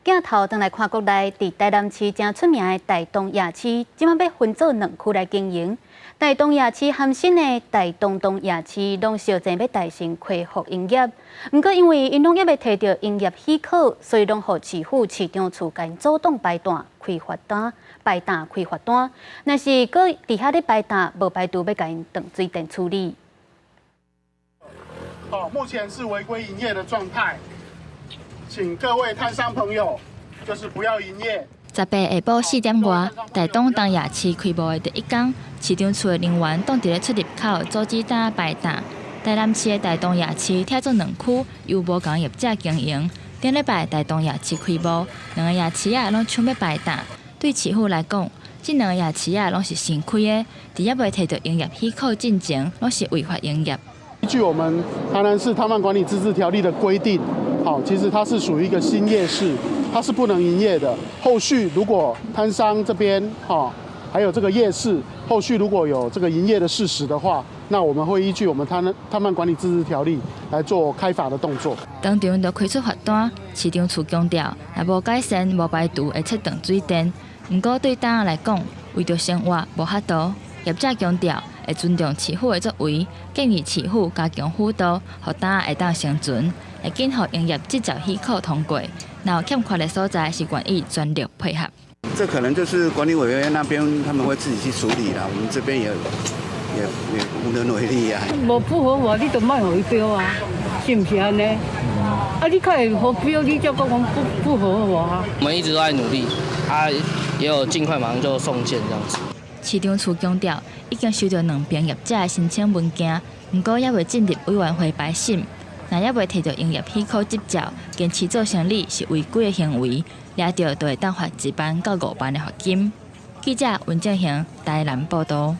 鏡頭轉來看國內，佇台南市誠出名的大東夜市，這擺欲分做兩區來經營。大東夜市和新的大東東夜市攏相爭欲大成恢復營業，毋過因為𪜶攏猶未提著營業許可，所以攏予市府市長處共𪜶阻擋排檔開罰單，排檔開罰單。若是閣佇遐咧排檔，無排除欲共𪜶斷水電處理。哦，目前是違規營業的狀態。請各位攤商朋友，就是不要營業。 18下晡4點外，大東東夜市開幕的第一工，市長處的人員擋佇咧出入口阻止檔仔排檔。台南市的大東夜市拆做兩區，由無仝業者經營。頂禮拜大東夜市開幕，兩個夜市仔攏搶欲排檔。對市府來講，這兩個夜市仔攏是新開的，佇猶未提著營業許可進前，攏是違法營業。依據我們台南市攤販管理自治條例的規定，好，其實它是屬於一個新夜市，它是不能營業的。後續如果攤商這邊，哈，還有這個夜市，後續如果有這個營業的事實的話，那我們會依據我們攤販管理自治條例來做開罰的動作。當場就開出罰單，市長處強調，若無改善、無排除會切斷水電。毋過對檔仔來講，為著生活無法度，業者強調會尊重市府的作為，建議市府加強輔導，予檔仔會當生存，會緊予營業執照許可通過。若有欠缺的所在，是願意全力配合。這可能就是管理委員會那邊他們會自己去處理啦，我們這邊也無能為力啊。無符合法，你就莫予伊標啊，是毋是按呢？啊，你較會予標，你才閣講不合法。我們一直都在努力，啊，也有盡快馬上就送件這樣子。市長處強調，已經收著兩邊業者的申請文件，毋過猶未進入委員會排審，若猶未提著營業許可執照，堅持做生理是違規的行為，掠著就會當罰1萬到5萬的罰金。記者溫正賢台南報導。